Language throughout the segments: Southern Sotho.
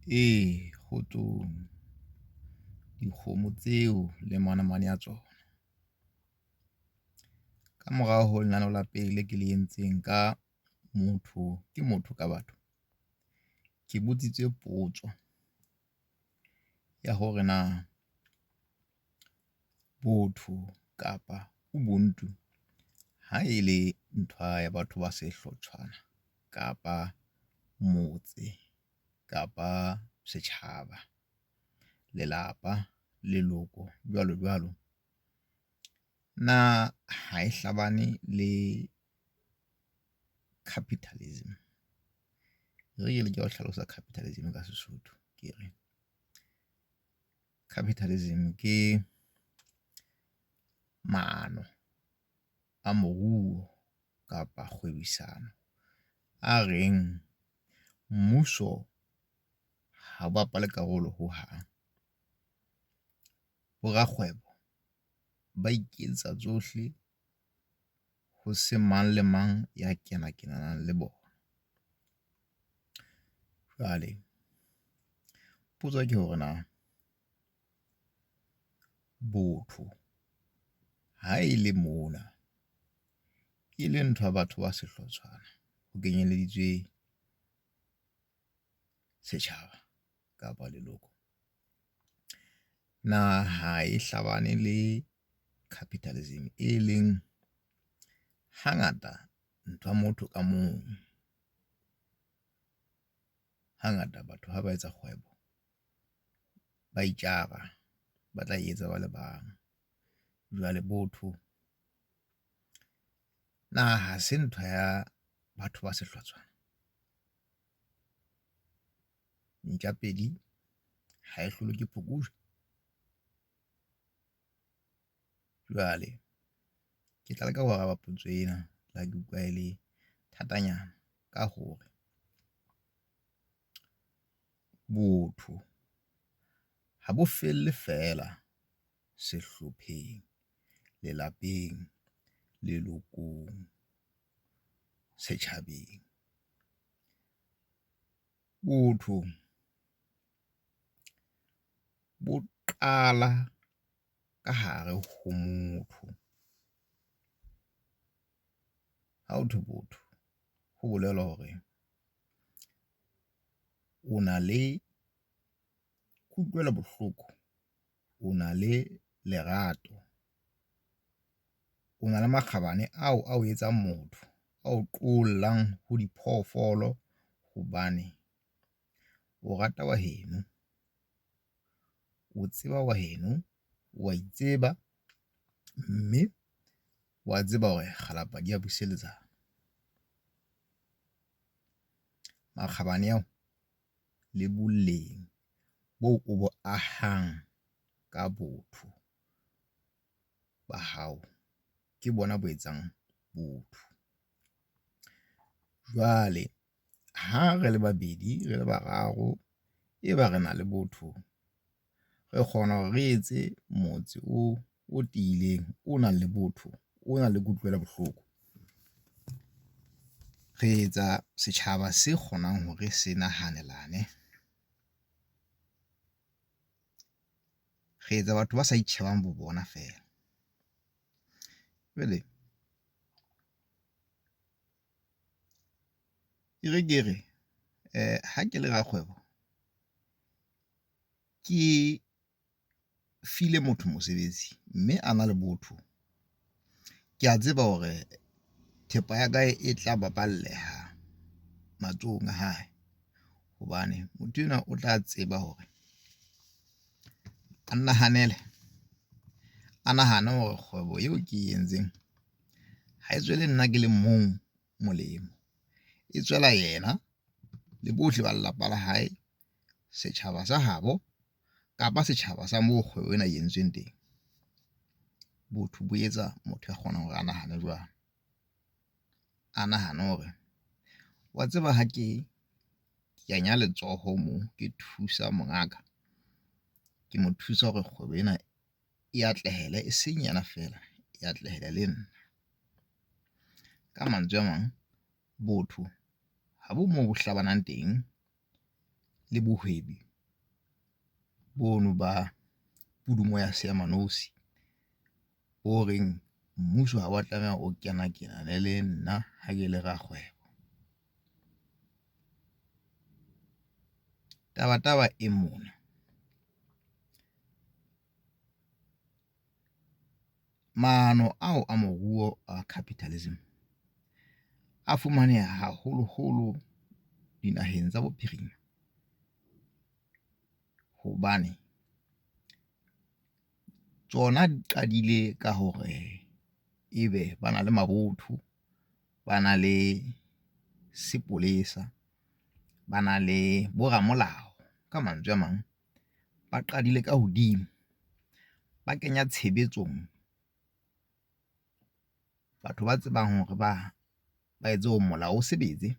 Ee, kgotsong dikgomo tseo le manamane a tsona. Ka morao ho lenaneo la pele le ke le entseng ka motho ke motho ka batho. Ke botsitse potso ya hore na botho kapa ubuntu ha e le ntho ya batho ba sehlotshwana kapa motse kapa setjhaba, lelapa, leloko jwalo jwalo. Na ha e hlabane le capitalism? E re ke leke ho hlalosa capitalism ka Sesotho ke re, capitalism ke maano a moruo kapa kgwebisano a reng mmuso ha o bapale karolo ho hang. Bo rakgwebo ba iketsetsa tsohle ho se mang le mang ya kena-kenanang le bona. Jwale potso ke hore na botho ha e le mona e le ntho ya batho ba sehlotshwana, ho kenyeleditswe setjhaba kapa leloko. Na ha e hlabane le capitalism, e leng hangata ntho ya motho ka mong. Hangata batho ha ba etsa kgwebo, ba itjaba ba tla etsa ba le bang. Jwale botho na ha se ntho ya batho ba sehlotshwana? Ntjapedi ha e hlolwe ke phokojwe. Jwale ke tla leka ho araba potso ena le ha ke utlwa e le thatanyana ka hore botho ha bo felle feela sehlopheng, lelapeng, lelokong, setjhabeng. Botho bo qala ka hare ho motho. Ha ho thwe botho ho bolela hore o na le kutlwelo bohloko, o na le lerato, o na le makgabane ao ao etsang motho ao qollang ho diphoofolo. Hobane o rata wa heno, o tseba wa heno, wa itseba, mme wa tseba hore kgalapa di a buseletsana. Makgabane ao le boleng boo o bo ahang ka botho ba hao, ke bona bo etsang botho. Jwale ha re le babedi re le bararo, e ba re na le botho, re kgona hore re etse motse o tiileng, o nang le botho, o nang le kutlwelo bohloko. Re etsa setjhaba se kgonang hore se nahanelane. Re etsa batho ba sa itjhebang bo bona feela. Jwale e re ke re ha ke le rakgwebo, ke file motho mosebetsi mme a na le botho. Ke a tseba hore thepa ya ka e tla baballeha matsohong a hae, hobane motho enwa o tla tseba hore a nnahanele a nahane hore kgwebo eo ke e entseng ha e tswele nna ke le mong molemo, e tswela yena le bohle ba lelapa la hae, setjhaba sa habo kapa setjhaba sa moo kgwebo ena e entsweng teng. Botho bo etsa motho a kgonang hore a nahane jwalo, a nahane hore wa tseba ha ke kenya letsoho mo ke thusa mongaka. Ke mo thusa hore kgwebo ena e atlehele e seng yena feela e atlehele le nna. Ka mantswe a mang, botho ha bo moo bo hlabanang teng le bohwebi bono ba pudumo ya seema nosi bo reng mmuso ha wa tlameha o kena-kenane le nna ha ke le rakgwebo. Taba-taba e mona, maano ao a moruo a capitalism a fumaneha haholoholo dinaheng tsa bophirima hobane tsona di qadile ka hore ebe ba na le mabotho, ba na le sepolesa, ba na le boramolao. Ka mantswe a mang, ba qadile ka hodimo ba kenya tshebetsong batho ba tsebang hore ba etse hore molao o sebetse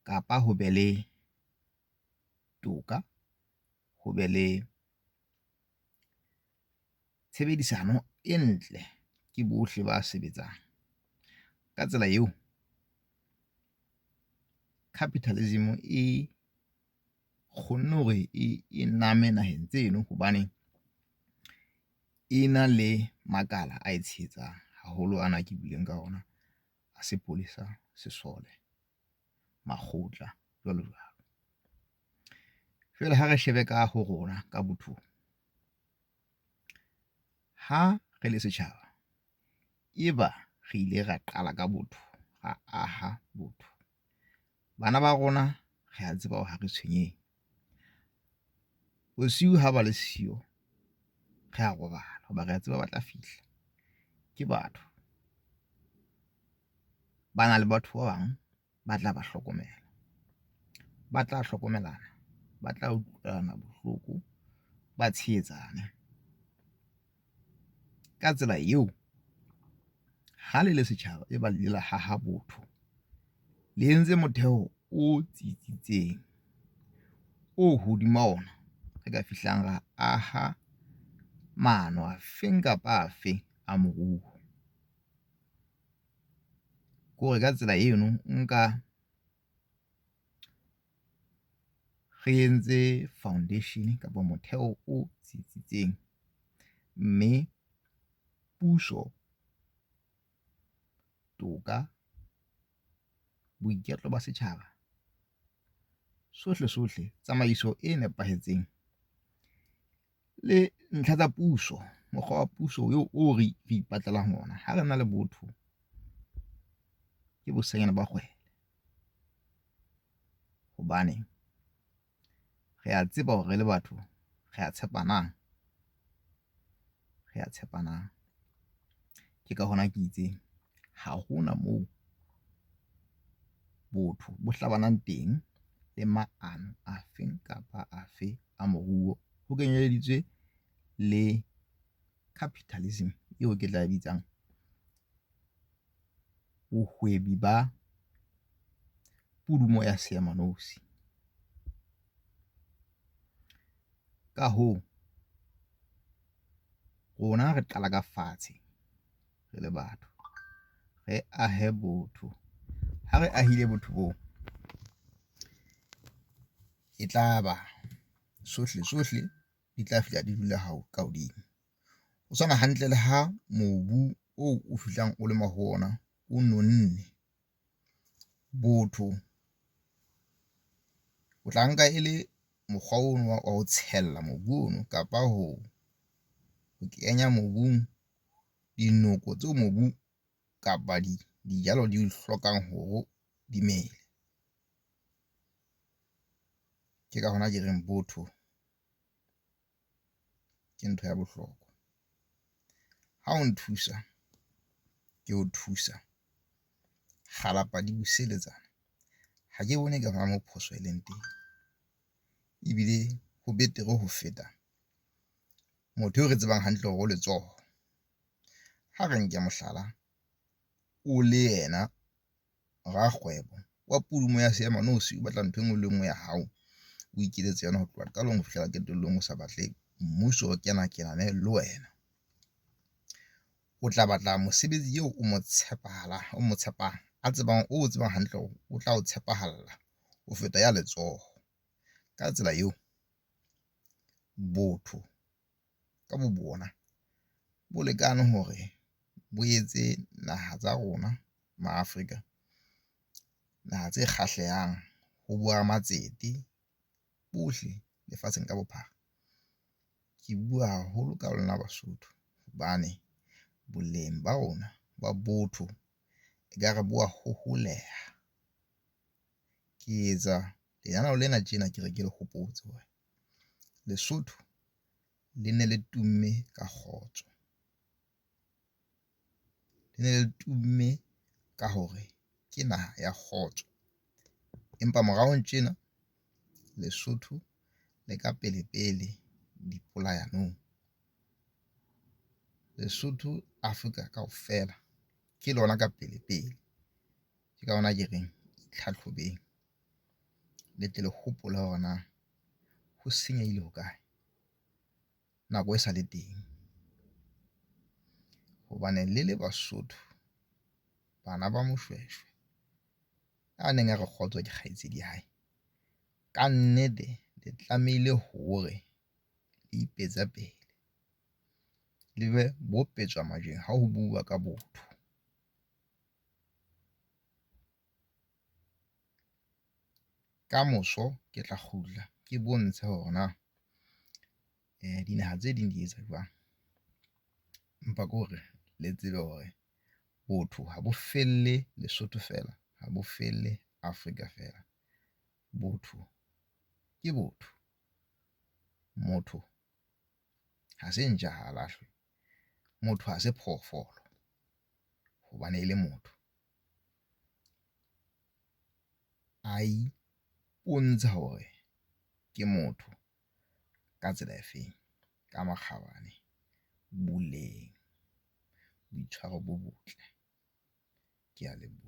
kapa ho be le toka, ho be le tshebedisano e ntle ke bohle ba sebetsang. Ka tsela eo capitalism e kgonne hore e name naheng tseno hobane e na le makala a e tshehetsang haholo ana ke buileng ka ona a sepolesa, sesole, makgotla jwalo jwalo. Jwale ha re shebe ka ho rona ka bothong, ha re le setjhaba e ba re ile ra qala ka botho, ra aha botho. Bana ba rona rea tseba hore ha re tshwenyehe, bosiu ha ba le siyo rea robala hoba rea tseba ba tla fihla ke batho. Ba na le batho ba bang ba tla ba hlokomela, ba tla hlokomelana, ba tla utlwana bohloko, ba tshehetsane. Ka tsela eo ha le le setjhaba e ba le ile la haha botho, le entse motheo o tsitsitseng o hodima ona re ka fihlang ra aha maano a feng kapa afe a moruo. Ke hore ka tsela eno nka re entse foundation kapa motheo o tsitsitseng, mme puso, toka, boiketlo ba setjhaba sohle sohle tsamaiso e nepahetseng le ntlha tsa puso. Mokgwa wa puso eo o re ipatlelang ona ha re na le botho ke bosanyana ba kgwele. Hobane rea tseba hore re le batho rea tshepanang, rea tshepanang. Ke ka hona ke itseng ha hona moo botho bo hlabanang teng le maano afeng kapa afe a moruo. Ho kenyeleditswe le capitalism eo ke tla e bitsang bohwebi ba pudumo ya seema nosi. Ka hoo, rona re qala ka fatshe re le batho, re ahe botho. Ha re ahile botho boo, e tla ba sohle sohle di tla fihla di dula ka hodimo. Ho tshwana hantle le ha mobu oo o fihlang o lema ho ona o nonne. Botho o tla nka e le mokgwa ono wa ho tshella mobu ono kapa ho kenya mobung dinoko tseo mobu kapa dijalo di hlokang hore di mele. Ke ka hona ke reng botho ke ntho ya bohlokwa. Ha o nthusa ke o thusa, kgalapa di buseletsana. Ha ke bone hona moo phoso e leng teng. Ebile ho betere ho feta motho eo re tsebang hantle hore o letsoho. Ha re nke mohlala o le yena rakgwebo wa pudumo ya seema nosi, o batla ntho e nngwe le e nngwe ya hao, o iketsetse yona ho tloha qalong ho fihlela qetellong o sa batle mmuso o kena-kenane le wena. O tla batla mosebetsi eo o mo o mo tshepang a tsebang o tsebang hantle hore o tla o tshepahalla ho feta ya letsoho. Ka tsela eo, botho ka bo bona bo lekane hore bo etse naha tsa rona Ma-Afrika naha tse kgahlehang ho bo ramatsete bohle lefatsheng ka bophara. Ke bua haholo ka lona Basotho hobane boleng ba rona ba botho ekare bo a hoholeha. Ke etsa lenaneo lena tjena ke re ke le hopotse hore Lesotho le ne le tumme ka kgotso, le ne le tumme ka hore ke naha ya kgotso. Empa morao tjena Lesotho le ka pele pele dipolayanong. Lesotho Afrika kaofela ke lona ka pele pele. Ke ka hona ke reng itlhahlobeng le tle le hopole hore na ho senyehile hokae nako e sale teng. Hobane le le Basotho bana ba Moshoeshoe a neng a re kgotso ke kgaitsedi ya hae, ka nnete le tlamehile hore le ipetse pele le be bo petswa majweng ha ho buuwa ka botho. Kamoso ke tla kgutla ke bontshe hore na dinaha tse ding di etsa jwang. Empa ke hore le tsebe hore botho ha bo felle Lesotho feela, ha bo felle Afrika feela. Botho ke botho, motho ha se ntja ha lahlwe, motho ha se phoofolo hobane e le motho. A ipontshe hore ke motho ka tsela e feng? Ka makgabane, boleng, boitshwaro bo botle. Ke a leboha.